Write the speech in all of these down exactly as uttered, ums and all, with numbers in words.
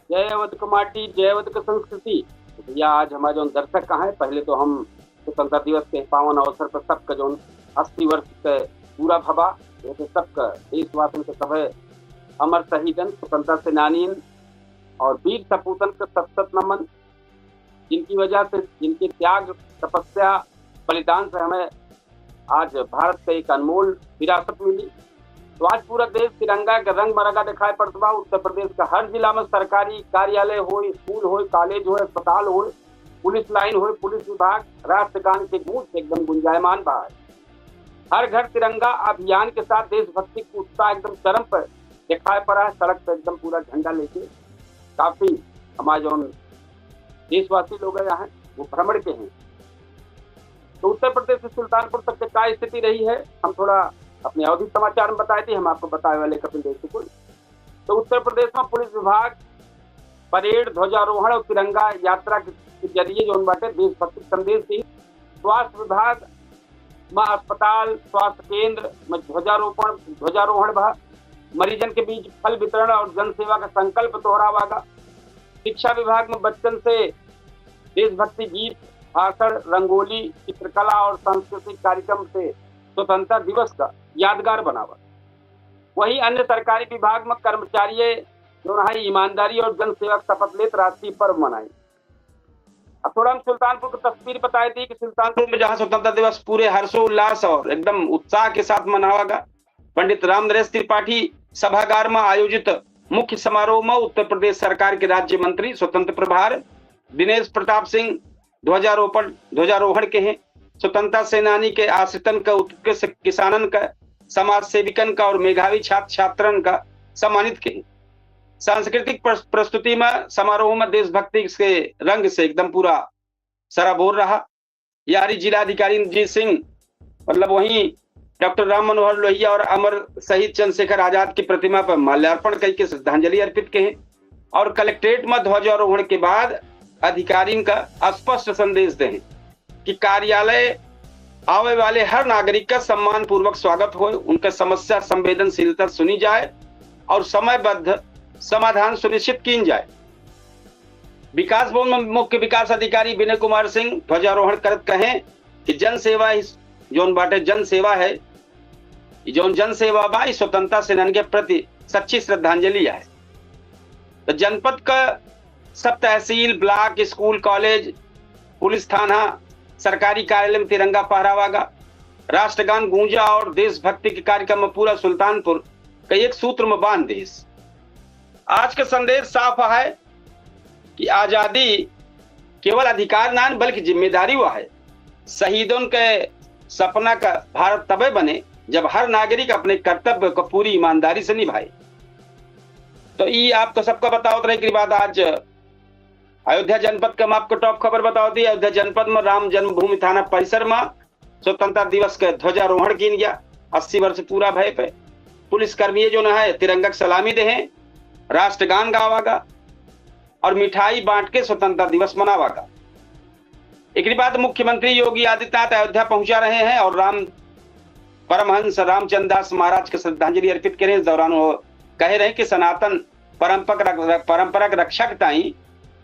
जय अवध क माटी, जय अवध क संस्कृति। तो भैया, आज हमारे जौन दर्शक का है, पहले तो हम स्वतंत्रता दिवस के पावन अवसर पर सबका जौन अस्सी वर्ष के पूरा भवा, ये तो सबका देशवासियों के सभे अमर शहीदन, स्वतंत्रता सेनानियन और वीर सपूतन के शत शत नमन, जिनकी वजह से, जिनके त्याग, तपस्या, बलिदान से हमें आज भारत का एक अनमोल विरासत मिली। तो आज पूरा देश तिरंगा के रंग मरंगा दिखाई पड़त बा। उत्तर प्रदेश का हर जिला में सरकारी कार्यालय होय, स्कूल होय, कॉलेज होय, अस्पताल होय, पुलिस लाइन होय, पुलिस विभाग राष्ट्रगान के गूंज से एकदम गुंजायमान बा। हर घर तिरंगा अभियान के साथ देशभक्ति का उत्साह एकदम चरम पर दिखाई पड़ा है। सड़क पर एकदम पूरा झंडा लेके काफी हमारे जौन देशवासी लोग हैं, वो भ्रमण के हैं। तो उत्तर प्रदेश से सुल्तानपुर तक के का स्थिति रही है, हम थोड़ा अपने अवधी समाचार में बताए थे, हम आपको बताए वाले कपिल देव शुक्ल। तो उत्तर प्रदेश में पुलिस विभाग परेड, ध्वजारोहण और तिरंगा यात्रा के जरिए जौन बाटे देशभक्ति संदेश दी। स्वास्थ्य विभाग में अस्पताल, स्वास्थ्य केंद्र में ध्वजारोपण, ध्वजारोहण भा, मरीजन के बीच फल वितरण और जनसेवा का संकल्प दोहरावा गा। शिक्षा विभाग में बच्चन से देशभक्ति गीत, भाषण, रंगोली, चित्रकला और सांस्कृतिक कार्यक्रम से स्वतंत्रता दिवस का यादगार बनावा। वहीं अन्य सरकारी विभाग में कर्मचारी जौन है ईमानदारी और जनसेवा का शपथ लेत राष्ट्रीय पर्व मनाई। अब थोड़ा हम सुल्तानपुर की तस्वीर बताए दी कि सुल्तानपुर में जहां स्वतंत्रता दिवस पूरे हर्षोल्लास और एकदम उत्साह के साथ मनावा गा। पंडित राम नरेश त्रिपाठी सभागार में आयोजित मुख्य समारोह में उत्तर प्रदेश सरकार के राज्य मंत्री स्वतंत्र प्रभार दिनेश प्रताप सिंह ध्वजारोपण, ध्वजारोहण के हैं। स्वतंत्रता सेनानी के आश्रितन का, उत्कृष्ट किसानन का, समाज सेविकन का और मेधावी छात्र छात्रन का सम्मानित के हैं। सांस्कृतिक प्रस-, प्रस्तुति में समारोह में देशभक्ति के रंग से एकदम पूरा सराबोर रहा। यारी जिलाधिकारी इंद्रजीत सिंह, मतलब वहीं डॉक्टर राम मनोहर लोहिया और अमर शहीद चंद्रशेखर आजाद की प्रतिमा पर माल्यार्पण करके श्रद्धांजलि अर्पित के हैं और कलेक्ट्रेट में ध्वजारोहण के बाद अधिकारियों का स्पष्ट संदेश दे हैं कि कार्यालय आवे वाले हर नागरिक का सम्मानपूर्वक स्वागत होए, उनका समस्या संवेदनशीलता सुनी जाए और समयबद्ध समाधान सुनिश्चित कीन जाए। विकास भवन में मुख्य विकास अधिकारी विनय कुमार सिंह ध्वजारोहण करत कहें कि जन सेवा ही जौन बाटे जन सेवा है, ई जौन जन सेवा बा, ई स्वतंत्रता सेनानी के प्रति सच्ची श्रद्धांजलि है। तो जनपद का सब तहसील, ब्लॉक, स्कूल, कॉलेज, पुलिस थाना, सरकारी कार्यालय में तिरंगा फहरावा गा, राष्ट्रगान गूंजा और देशभक्ति के कार्यक्रम में पूरा सुल्तानपुर का एक सूत्र में बांध देस। आज का संदेश साफ है कि आजादी केवल अधिकार नान बल्कि जिम्मेदारी वा है। शहीदन के सपना का भारत तबे बने जब हर नागरिक अपने कर्तव्य को पूरी ईमानदारी से निभाए। तो ई आपको सबका बतावत रहे। एकरी बाद आज अयोध्या जनपद का हम आपको टॉप खबर बतावत ही। अयोध्या जनपद में राम जन्मभूमि थाना परिसर में स्वतंत्रता दिवस के ध्वजारोहण कीन गया। अस्सी वर्ष पूरा भय पे पुलिसकर्मी जौन है तिरंगा के सलामी देहें, राष्ट्रगान गावा गा और मिठाई बांट के स्वतंत्रता दिवस मनावा गा। एकरी बाद मुख्यमंत्री योगी आदित्यनाथ अयोध्या पहुंचा रहे हैं और राम परमहंस रामचंद्र दास महाराज के श्रद्धांजलि अर्पित करें। इस दौरान वो कहे रहे कि सनातन परंपरा, परंपरा के रक्षा के ताई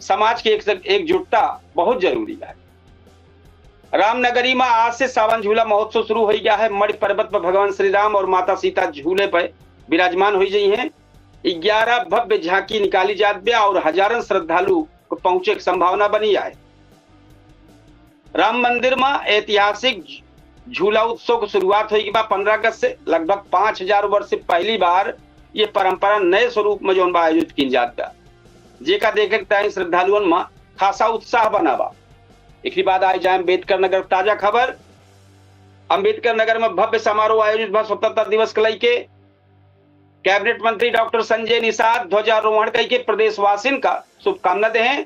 समाज की एक, एकजुटता बहुत जरूरी है। रामनगरी में आज से सावन झूला महोत्सव शुरू हो गया है। मणि पर्वत पर भगवान श्री राम और माता सीता झूले पर विराजमान हुई गई हैं। ग्यारह भव्य झांकी निकाली जात बा और हजारन श्रद्धालु को पहुंचे की संभावना बनी है। राम मंदिर में ऐतिहासिक झूला उत्सव की शुरुआत होई के बाद पन्द्रह अगस्त से लगभग पाँच हजार वर्ष से पहली बार ये परंपरा नए स्वरूप में जौन बा आयोजित कीन जात बा, जेका देखे के ताई श्रद्धालुअन में खासा उत्साह बना बा। एकरी बाद आए जाए अम्बेडकर नगर ताजा खबर। अम्बेडकर नगर में भव्य समारोह आयोजित बा स्वतंत्रता दिवस के लइके। कैबिनेट मंत्री डॉक्टर संजय निषाद ध्वजारोहण करके प्रदेशवासिन का शुभकामना देहें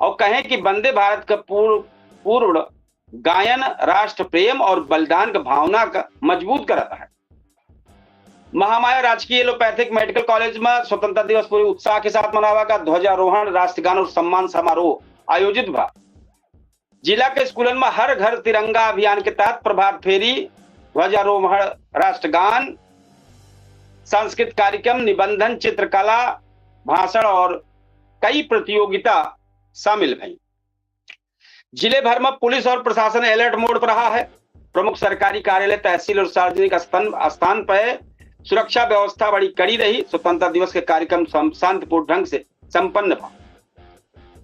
और कहें कि वंदे भारत का पूर्ण, पूर्ण गायन राष्ट्र प्रेम और बलिदान का भावना का मजबूत करता है। महामाया राजकीय एलोपैथिक मेडिकल कॉलेज में स्वतंत्रता दिवस पूरे उत्साह के साथ मनावा गा। ध्वजारोहण, राष्ट्रगान और सम्मान समारोह आयोजित भा। जिला के स्कूलन में हर घर तिरंगा अभियान के तहत प्रभात फेरी, ध्वजारोहण, राष्ट्रगान, सांस्कृतिक कार्यक्रम, निबंधन, चित्रकला, भाषण और कई प्रतियोगिता शामिल भई। जिले भर में पुलिस और प्रशासन अलर्ट मोड पर रहा है। प्रमुख सरकारी कार्यालय, तहसील और सार्वजनिक स्थान, स्थान पर सुरक्षा व्यवस्था बड़ी कड़ी रही। स्वतंत्रता दिवस के कार्यक्रम सम-, शांतिपूर्ण ढंग से संपन्न भा।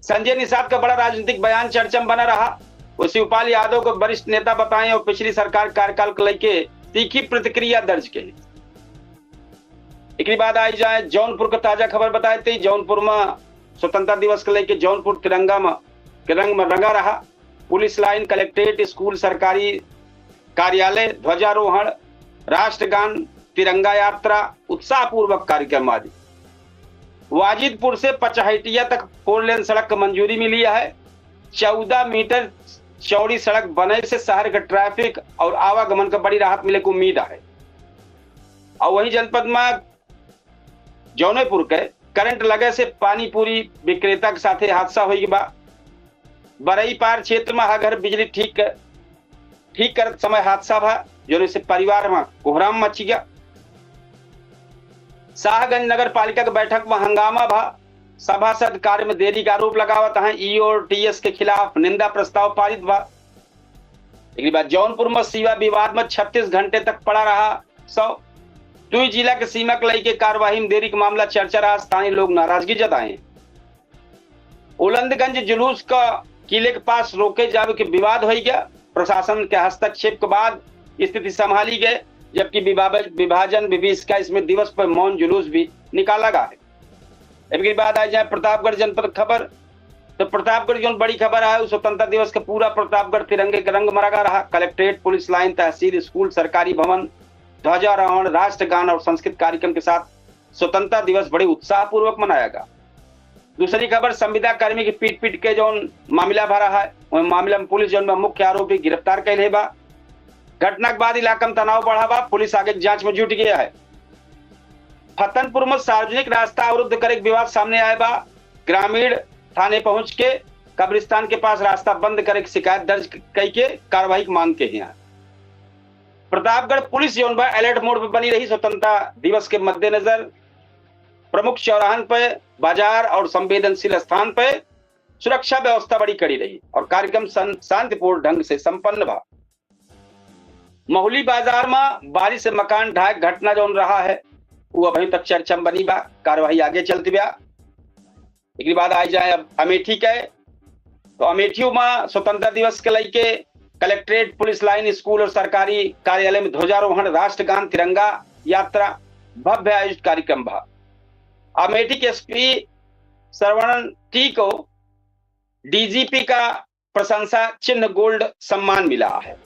संजय निषाद का बड़ा राजनीतिक बयान चर्चा में बना रहा। वैसे शिवपाल यादव को वरिष्ठ नेता बताएं और पिछली सरकार कार्यकाल को लेके तीखी प्रतिक्रिया दर्ज की। एकरी बाद आई जाए जौनपुर का ताजा खबर बताए थे। जौनपुर में स्वतंत्रता दिवस के लेके जौनपुर तिरंगा में, के रंग में रंगा रहा। पुलिस लाइन, कलेक्ट्रेट, स्कूल, सरकारी कार्यालय, ध्वजारोहण, राष्ट्रगान, तिरंगा यात्रा, उत्साहपूर्वक कार्यक्रम आदि। वाजिदपुर से पचहैटिया तक फोर लेन सड़क को मंजूरी मिली है। चौदह मीटर चौड़ी सड़क बने से शहर के ट्रैफिक और आवागमन का बड़ी राहत मिले की उम्मीद है। और वहीं जनपद में जौनपुर के करंट लगे से पानी पूरी विक्रेता के साथे हादसा होई बा। बरई पार क्षेत्र में हर घर बिजली ठीक, ठीक करत समय हादसा भा, जौने से परिवार में कोहराम मची गया। शाहगंज नगर पालिका के बैठक में हंगामा भा, सभासद कार्य में देरी का आरोप लगावत हैं। ईओ और टीएस के खिलाफ निंदा प्रस्ताव पारित भा। एकरी बाद जौनपुर में सीमा विवाद में छत्तीस घंटे तक पड़ा रहा शव। दुई जिला के सीमा के लेके कार्यवाही में देरी के मामला चर्चा रहा, स्थानीय लोग नाराजगी जताए। उलंदगंज जुलूस का किले के पास रोके जावे के विवाद होइ गया। प्रशासन के हस्तक्षेप के बाद स्थिति संभाली गए, जबकि विभाव-, विभाजन विभीषिका इसमें दिवस पर मौन जुलूस भी निकाला गया है। एकरी बाद आ जाए प्रतापगढ़ जनपद खबर, तो प्रतापगढ़ जौन बड़ी खबर है, उ स्वतंत्रता दिवस के पूरा प्रतापगढ़ तिरंगे के रंग में रंगा रहा। कलेक्ट्रेट, पुलिस लाइन, तहसील, स्कूल, सरकारी भवन, ध्वजारोहण, राष्ट्रगान और संस्कृत कार्यक्रम के साथ स्वतंत्रता दिवस बड़े उत्साहपूर्वक मनाया गया। दूसरी खबर, संविदा कर्मी की पीट पीट के जौन मामला भरा है, वह मामला में पुलिस जौन बा मुख्य आरोपी गिरफ्तार कैले बा। घटना के बाद इलाका में तनाव बढ़ा बा, पुलिस आगे जांच में जुट गया है। फतनपुर में सार्वजनिक रास्ता अवरुद्ध करे के विवाद सामने आए बा। ग्रामीण थाने पहुंच के कब्रिस्तान के पास रास्ता बंद करे के शिकायत दर्ज कई के कार्रवाई की मांग के हैं। प्रतापगढ़ पुलिस जौन बा अलर्ट मोड पर बनी रही। स्वतंत्रता दिवस के मद्देनजर प्रमुख चौराहन पर, बाजार और संवेदनशील स्थान पर सुरक्षा व्यवस्था बड़ी कड़ी रही और कार्यक्रम शन-, शांतिपूर्ण ढंग से संपन्न भा। महुली बाजार में बारिश से मकान ढाए घटना जौन रहा है, वो अभी तक चर्चा में बनी बा, कार्यवाही आगे चलती बा। एकरी बाद आई जाए अब अमेठी के, तो अमेठियों में स्वतंत्रता दिवस के लेके कलेक्ट्रेट, पुलिस लाइन, स्कूल और सरकारी कार्यालय में ध्वजारोहण, राष्ट्रगान, तिरंगा यात्रा, भव्य आयोजित कार्यक्रम भा। अमेठी के एसपी श्रवणन टी को डीजीपी का प्रशंसा चिन्ह गोल्ड सम्मान मिला है।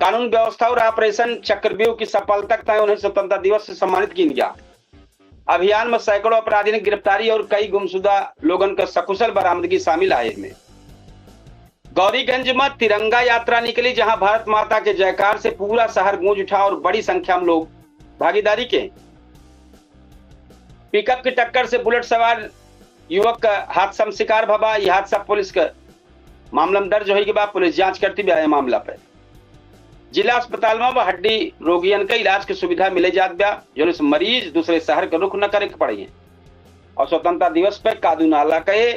कानून व्यवस्था और ऑपरेशन चक्रव्यूह की सफलता के तय उन्हें स्वतंत्रता दिवस से सम्मानित किया गया। अभियान में सैकड़ों अपराधी ने गिरफ्तारी और कई गुमशुदा लोगन का सकुशल बरामदगी शामिल है। इनमें गौरीगंज में तिरंगा यात्रा निकली, जहां भारत माता के जयकार से पूरा शहर गूंज उठा और बड़ी संख्या में लोग भागीदारी के। पिकअप की टक्कर से बुलेट सवार युवक का हादसा में शिकार भवा। यह हादसा पुलिस के मामला में दर्ज होई के बाद पुलिस जांच करती बा यह मामला पे। जिला अस्पताल में अब हड्डी रोगियन के इलाज की सुविधा मिले जात बा, जौन से मरीज दूसरे शहर के रुख न करे के पड़ी है। और स्वतंत्रता दिवस पे कादू नाला के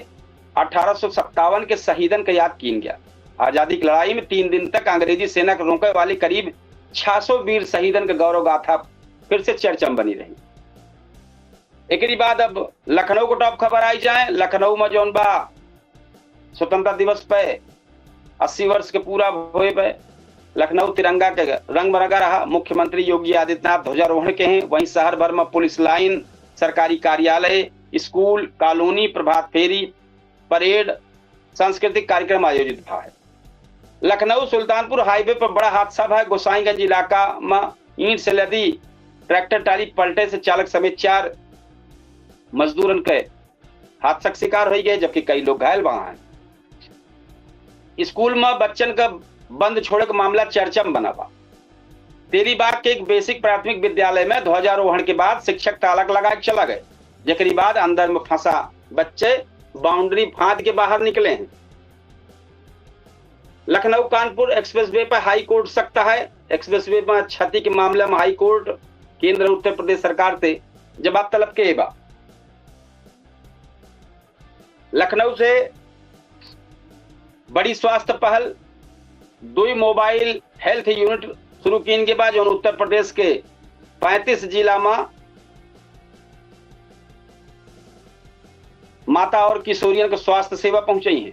अठारह सौ सत्तावन के शहीदन के याद कीन गया। आजादी की लड़ाई में तीन दिन तक अंग्रेजी सेना के रोके वाली करीब छह सौ वीर शहीदन के गौरव गाथा फिर से चर्चा में बनी रही। एकरी बाद अब लखनऊ को टॉप खबर आई जाए। लखनऊ में जौन बा स्वतंत्रता दिवस पे अस्सी वर्ष के पूरा होए पे लखनऊ तिरंगा के रंग में रंगा रहा। मुख्यमंत्री योगी आदित्यनाथ ध्वजारोहण के हैं। वहीं शहर भर में पुलिस लाइन, सरकारी कार्यालय, स्कूल, कॉलोनी, प्रभात फेरी, परेड, सांस्कृतिक कार्यक्रम आयोजित भा है। लखनऊ सुल्तानपुर हाईवे पर बड़ा हादसा भा। गोसाईगंज इलाका में ईंट से लदी ट्रैक्टर ट्राली पलटे से चालक समेत चार मजदूरन के हादसा के शिकार हो गए, जबकि कई लोग घायल भा हैं। स्कूल में बच्चन का बंद छोड़े का मामला चर्चा में बना बा। तेलीबाग के एक बेसिक प्राथमिक विद्यालय में ध्वजारोहण के बाद शिक्षक ताला लगा के चला गए, जेकरी बाद अंदर में फंसा बच्चे बाउंड्री फांद के बाहर निकले हैं। लखनऊ कानपुर एक्सप्रेसवे पर हाई कोर्ट सख्त है। एक्सप्रेसवे में क्षति के मामले में हाई कोर्ट केंद्र उत्तर प्रदेश सरकार से जवाब तलब के बा। लखनऊ से बड़ी स्वास्थ्य पहल, दुई mobile health unit शुरू कीन के बाद जौन उत्तर प्रदेश के पैंतीस जिला मा माता और किशोरियन के स्वास्थ्य सेवा पहुंचाई है।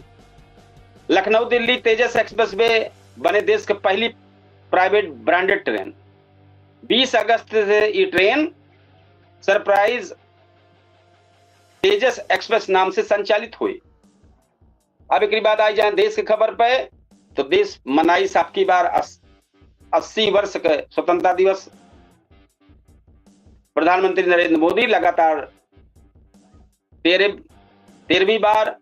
लखनऊ दिल्ली तेजस expressway बने देश के पहली private branded train। बीस अगस्त से ई train Sunrise Tejas Express नाम से संचालित होई। अब एकरी बाद आई जाए देश के खबर पे, तो देश मनाई साबकी बार अस-, अस्सी वर्ष के स्वतंत्रता दिवस। प्रधानमंत्री नरेंद्र मोदी लगातार तेरह, तेरहवीं बार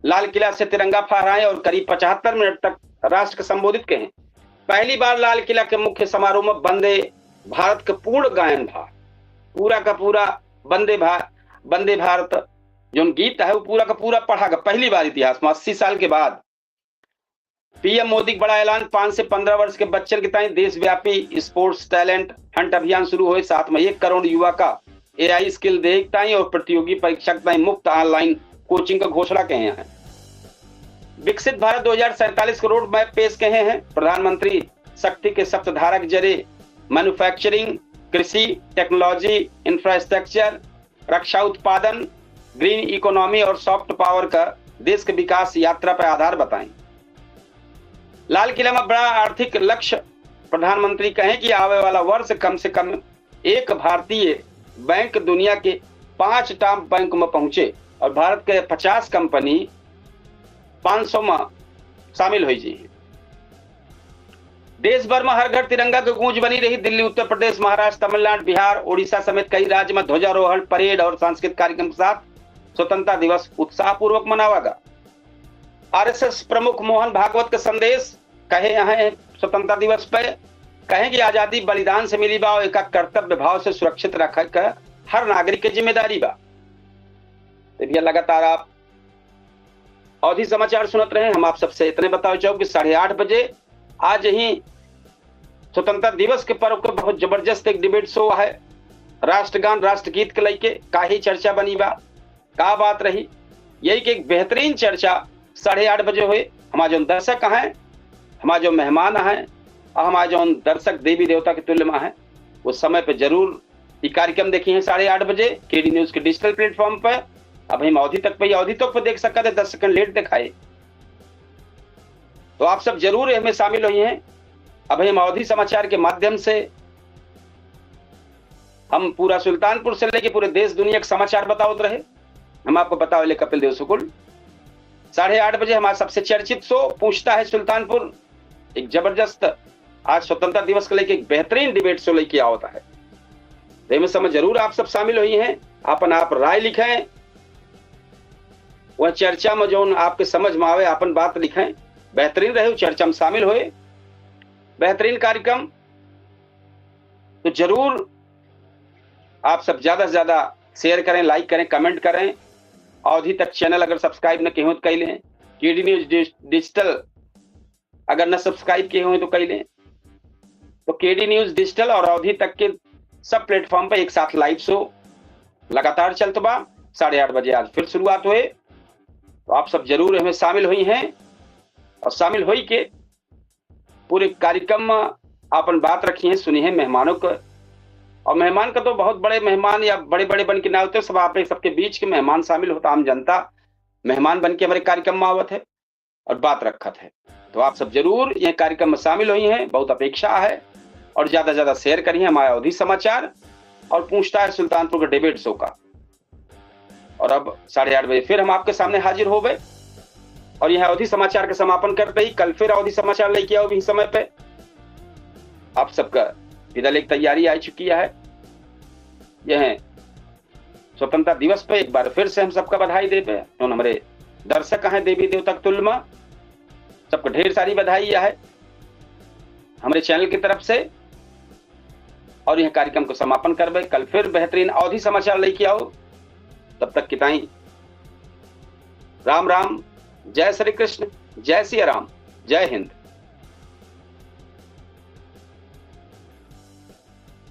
लाल किला से तिरंगा फहराए और करीब पचहत्तर मिनट तक राष्ट्र के संबोधित कहे। पहली बार लाल किला के मुख्य समारोह में वंदे भारत के पूर्ण गायन भा, पूरा का पूरा वंदे भा-, वंदे भारत जौन गीत है, वो पूरा का पूरा पढ़ा गया। पहली बार इतिहास में अस्सी साल के बाद पीएम मोदी के बड़ा ऐलान, पाँच से पन्द्रह वर्ष के बच्चन के ताईं देशव्यापी sports talent hunt अभियान शुरू होए। साथ में एक करोड़ युवा का एआई skill देख ताईं और प्रतियोगी परीक्षा के ताईं मुफ्त online coaching का घोषणा कहे हैं। विकसित भारत दो हज़ार सैंतालीस के road map पेश कहे हैं। प्रधानमंत्री शक्ति के सप्तधारा के जरिए manufacturing, कृषि, technology, infrastructure, रक्षा उत्पादन, green economy और soft power का देश के विकास यात्रा पर आधार बताएं। लाल किला में बड़ा आर्थिक लक्ष्य, प्रधानमंत्री कहें कि आवे वाला वर्ष कम से कम एक भारतीय बैंक दुनिया के पांच top bank में पहुंचे और भारत के पचास company पाँच सौ में शामिल हो जाए। देश भर में हर घर तिरंगा के गूंज बनी रही। दिल्ली, उत्तर प्रदेश, महाराष्ट्र, तमिलनाडु, बिहार, उड़ीसा समेत कई राज्य में ध्वजारोहण, परेड और सांस्कृतिक कार्यक्रम के साथ स्वतंत्रता दिवस उत्साहपूर्वक मनावा गा। आरएसएस प्रमुख मोहन भागवत के संदेश कहे हैं स्वतंत्रता दिवस पे, कहें कि आजादी बलिदान से मिली बा और एका कर्तव्य भाव से सुरक्षित रखे का हर नागरिक के जिम्मेदारी बा। तो भैया, लगातार आप अवधी समाचार सुनत रहे। हम आप सबसे इतने बतावे चाहब कि साढ़े आठ बजे आज ही स्वतंत्रता दिवस के पर्व के बहुत जबरदस्त एक debate show है। राष्ट्रगान, राष्ट्रगीत के लेके काहे चर्चा बनी बा, का बात रही, यही के एक बेहतरीन चर्चा साढ़े आठ बजे होए। हमार जौन दर्शक हैं, हमार जौन मेहमान हैं, और हमार जौन दर्शक देवी देवता के तुल्य में हैं, वो समय पे जरूर ई कार्यक्रम देखी हैं साढ़े आठ बजे केडी न्यूज के digital platform पर। अब हम अवधी तक पे, अवधी तक पे देख सकते हैं, दस second late दिखाए। तो आप सब जरूर इनमें शामिल हुई हैं। अब हम अवधी समाचार के माध्यम से हम पूरा सुल्तानपुर से लेके पूरे देश दुनिया के समाचार बतावत रहे। हम आपको बतावे ले कपिल देव शुक्ल। साढ़े आठ बजे हमारा सबसे चर्चित show पूछता है सुल्तानपुर, एक जबरदस्त आज स्वतंत्रता दिवस के लेके एक बेहतरीन debate show लेके आवत है। तो एमे समय जरूर आप सब शामिल हुई हैं, अपन आप राय लिखें, वह चर्चा में जौन आपके समझ में आवे, अपन बात लिखें, बेहतरीन रहे, चर्चा में शामिल होए, बेहतरीन कार्यक्रम। तो जरूर आप सब ज्यादा से ज्यादा share करें, like करें, comment करें। अवधी तक channel अगर subscribe न किए हो तो कर लें, केडी न्यूज डिज-, digital अगर न subscribe किए हो तो कर लें। तो केडी न्यूज digital और अवधी तक के सब platform पे एक साथ live show लगातार चलत बा। साढ़े आठ बजे आज फिर शुरुआत होए, तो आप सब जरूर एमे शामिल हुई हैं और शामिल होई के पूरे कार्यक्रम में अपन बात रखी हैं, सुनी हैं मेहमानों को। और मेहमान का तो बहुत बड़े मेहमान या बड़े बड़े बन के ना होते, सब आप सबके बीच के मेहमान शामिल होता, आम जनता मेहमान बन के हमारे कार्यक्रम में आवत है और बात रखत है। तो आप सब जरूर ये कार्यक्रम में शामिल हुई हैं, बहुत अपेक्षा है। और ज्यादा से ज्यादा share करिए हमारे अवधी समाचार और पूछता है सुल्तानपुर के debate show का। और अब साढ़े आठ बजे फिर हम आपके सामने हाजिर होबे और यह अवधी समाचार के समापन करते ही कल फिर अवधी समाचार लेके आओ भी समय पे। आप सबका विदा लेके तैयारी आ चुकी है। यह स्वतंत्रता दिवस पे एक बार फिर से हम सबका बधाई देबे, जौन हमारे दर्शक हैं देवी देवता के तुल्य में, सबको ढेर सारी बधाई है हमारे channel की तरफ से। और यह कार्यक्रम को समापन करबे, कल फिर बेहतरीन अवधी समाचार लेके आओ। तब तक की ताई राम राम, जय श्री कृष्ण, जय सिया राम, जय हिंद।